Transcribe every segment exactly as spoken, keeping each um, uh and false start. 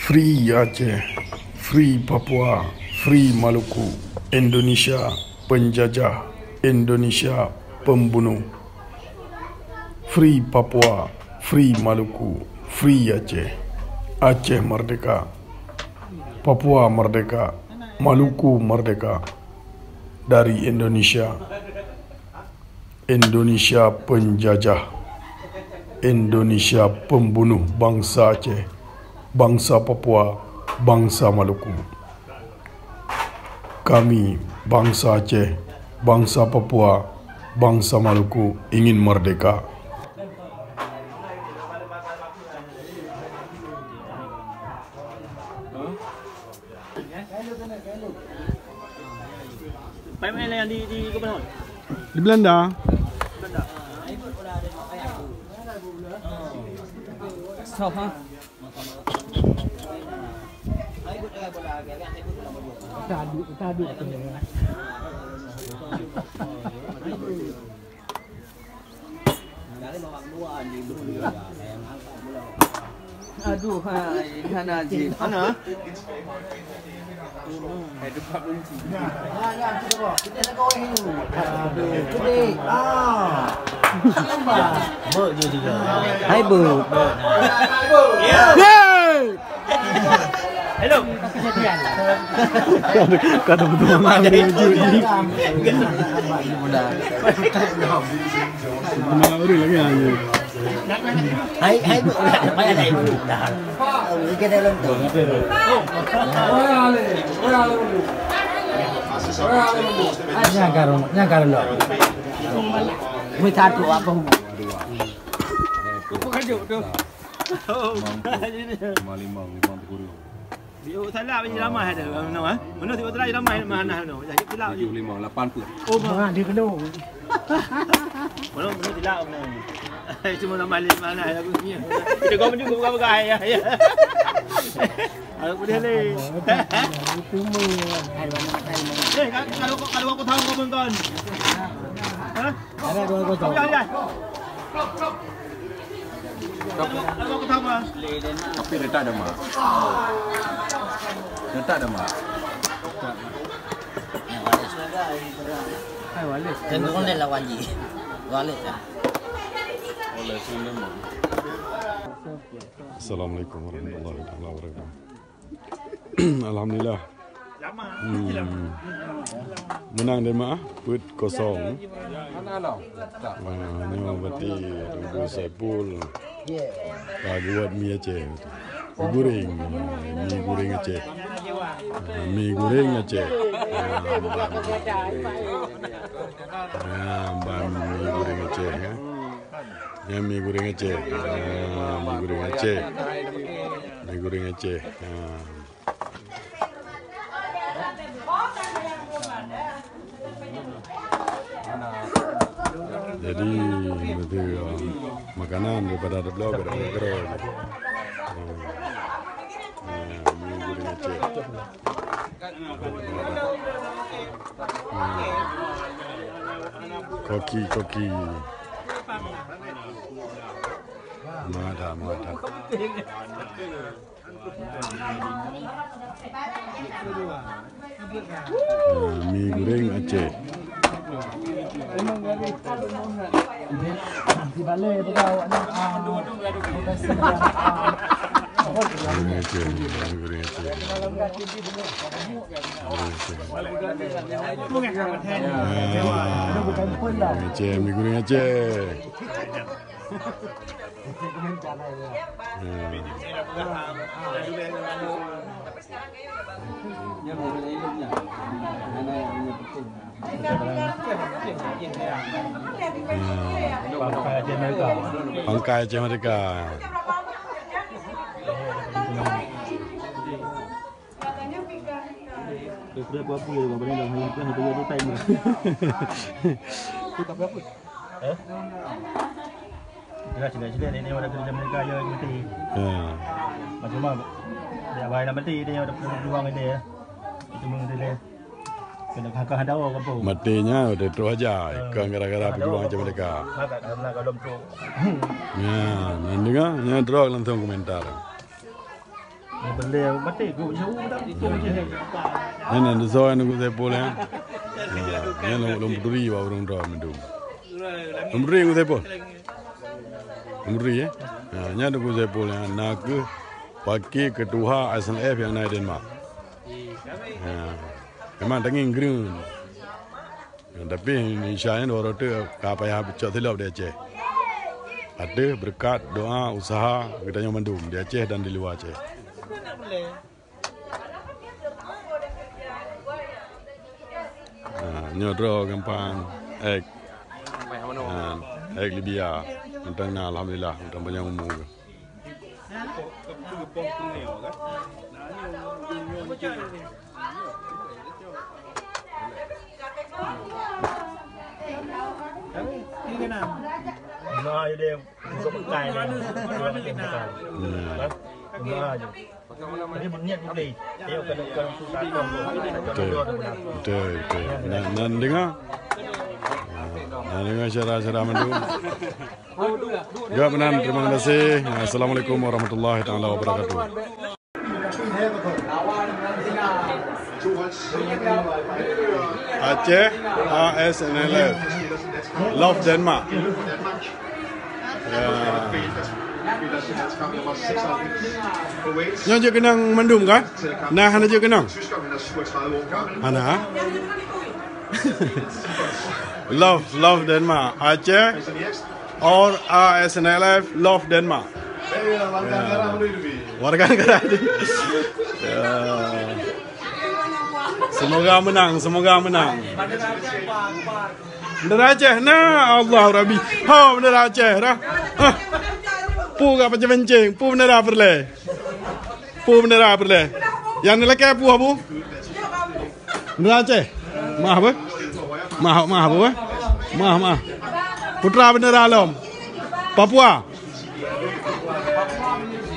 Free Aceh, Free Papua, Free Maluku, Indonesia penjajah, Indonesia pembunuh. Free Papua, Free Maluku, Free Aceh. Aceh merdeka, Papua merdeka, Maluku merdeka dari Indonesia. Indonesia penjajah, Indonesia pembunuh bangsa Aceh, bangsa Papua, bangsa Maluku. Kami, bangsa Aceh, bangsa Papua, bangsa Maluku ingin merdeka. Di Belanda. Aduh, hai, hana jih. Hana? Hai, Bu. Yeay! Hello. Kada betul. Betul lagi hanya. Hai, hai, Bu. Payah naik, Bu. Dah. Ikan dalam tu. Nyang karo, nyang karo lo. Mui satu apa hubung? Apa kerja tu? Lima, lima, lima puluh. Dia salah bagi ramah ada, no, eh? Mana tiba tadi ramah mana, no? Jadi pula. Tujuh lima, lapan puluh. Oh, bah. Dia kena. Mana, mana tidak, mana? Cuma ramah lima mana, aku punya. Kita kau pun juga bukan-bukan, ya, ya. Aku boleh leh. Itu mah. Eh, kalau, kalau aku tahu kau pun, kan? Hah? Ada dua kosong. Tapi letak ada, Mak. Letak ada, Mak. Hai, Walid. Tengok ni lawan ji. Walid lah. Assalamualaikum warahmatullahi taala wabarakatuh. Alhamdulillah. Hmm. Menang deh, Mak, peuet kosong. Wah, nyoe berarti Teungku Saipul ka buat mi Aceh. Mi goreng, mi goreng Aceh. Mi goreng Aceh. Ah, ban mi goreng Aceh, ya. Ya, mi goreng Aceh. Ah, mi goreng Aceh. Mi goreng Aceh. Ah. Jadi, itu, uh, makanan daripada ada beliau, ada beliau. Hmm, ini goreng Aceh. Hmm. Koki, koki. Mantap, mantap. Ah, mi goreng Aceh. Mi goreng Aceh, mi goreng Aceh. Mi goreng Aceh. Ah, mi goreng Aceh, mi goreng Aceh. Pangkai Aceh Merdeka. Pangkai Aceh Merdeka. Daripada apa-apa ya, kau boleh dah hanya tu, hanya tu time. Eh? Jelas, jelas, jelas, ni orang kerja mereka ya mati. Ha. Macam mana? Dia bayar mati, dia ada peluang ini ya. Itu mengeri dia. Kena kakak ada orang kampung. Matinya udah terus aja, kan gara-gara pejuang macam mereka. Maka kalau nak kalau tu. Ya, nan dengar, nya drop langsung komentar. Nyan, nyan, soe nyan Teungku Saipul, ya? Nyan lôn, lôn peuturi bak ureueng droe mandum. Lôn peuturi Teungku Saipul. Lôn peuturi, ya? Ha, nyan Teungku Saipul, ya. Na kheueh pakè keutuha S N L F nyang na di Denmark. Ha. Memang tangieng greun. Tapi Indonesia nyan dua rote ka payah cok silop di Aceh. Ateueh beureukat, doa, usaha geutanyoe mandum di Aceh dan di luwa Aceh. Ha, nyoe droe gampang. Ek. Ha, ek Libya. Mantong na, alhamdulillah, mantong panyang umu. Betul, betul, betul. Nan, nan deungoe. Nan deungoe syedara-syedara mandum. Jaweueb meunan, terima kasih. Assalamualaikum warahmatullahi taala wabarakatuh. Aceh, A S N L F. Love Denmark. Ya. Nyoe jeuet keunong mandum kan? Nah, hana jeuet keunong? Hana. Love, love Denmark. Aceh. Or A S N L F love Denmark. Ya. Warga negara itu. Ya. Semoga menang, semoga menang. Bendera Aceh, na Allah Rabbi. Ha, bendera Aceh dah. Ha. Pu gak pancing-pancing, pu bendera peureulèe. Pu bendera peureulèe. Nyang neulakèe pu, Abu? Bendera Aceh. Mah, apa? Mah, mah, apa? Mah, mah. Putra bendera lom. Papua.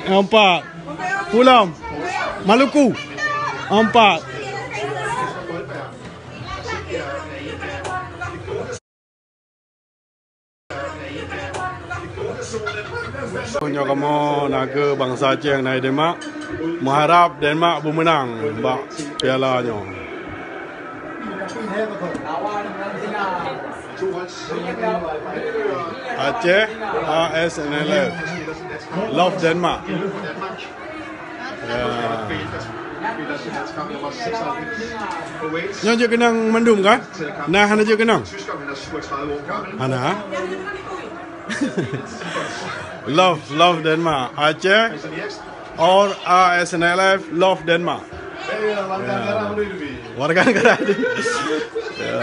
Empat. Pu lom. Maluku. Empat. Nyoe kamoe na keuh bansa Aceh nyang na i Denmark, meuharab Denmark beumeunang bak piala nyoe. Aceh, A S N L F, love Denmark. Ya. Nyoe jeuet keunong mandum kan? Nah, hana jeuet keunong? Hana. Love, love Denmark. Aceh or A S N L F, love Denmark. Ya. Warga negara itu. Ya.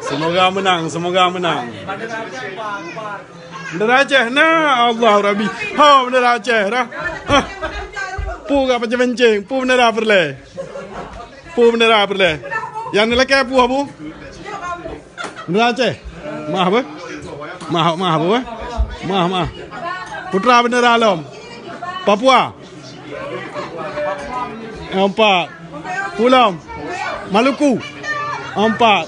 Semoga menang, semoga menang. Bendera Aceh, na Allah Rabbi. Ha, bendera Aceh dah. Ha. Pu gak pancing-pancing, pu bendera peureulèe. Pu bendera peureulèe. Nyang neulakèe pu, Abu? Bendera Aceh. Mah, apa? Mah, mah, apa? Mah, mah. Putra bendera lom. Papua. Empat. Pu lom. Maluku. Empat.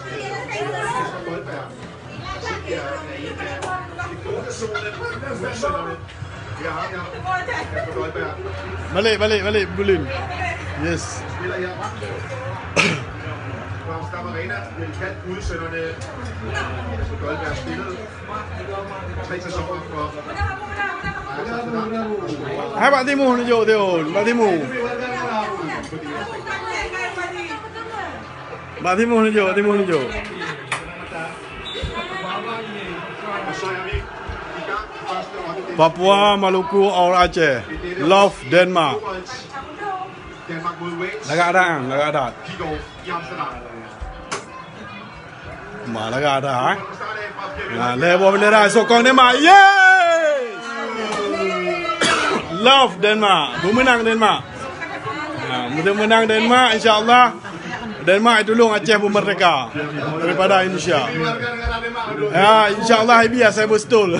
Balik, balik, balik, Bulin. Yes. Hai, bak timu neujok, Tiun. Bak timu. Bak timu neujok, bak timu neujok. Papua, Maluku, or Aceh. Love Denmark. Lagak that, lagak that. Ma lagak that, eh? Nah, lhèe boh bendera sokong Denmark. Yes! Love Denmark. Beumeunang Denmark. Nah, beumeunang Denmark, insya Allah. Denmark itulông Aceh beumeurdeka daripada Indonesia. Ya, insya Allah, Ibi asai beustul.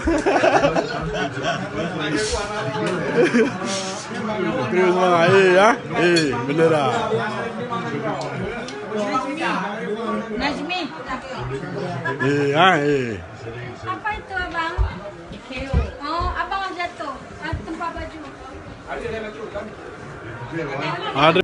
Terima, eh, ya. Eh, bendera. Najmi. Eh, ya, eh. Apa itu, Abang? Oh, Abang jatuh. Ah, tempat baju. Ada.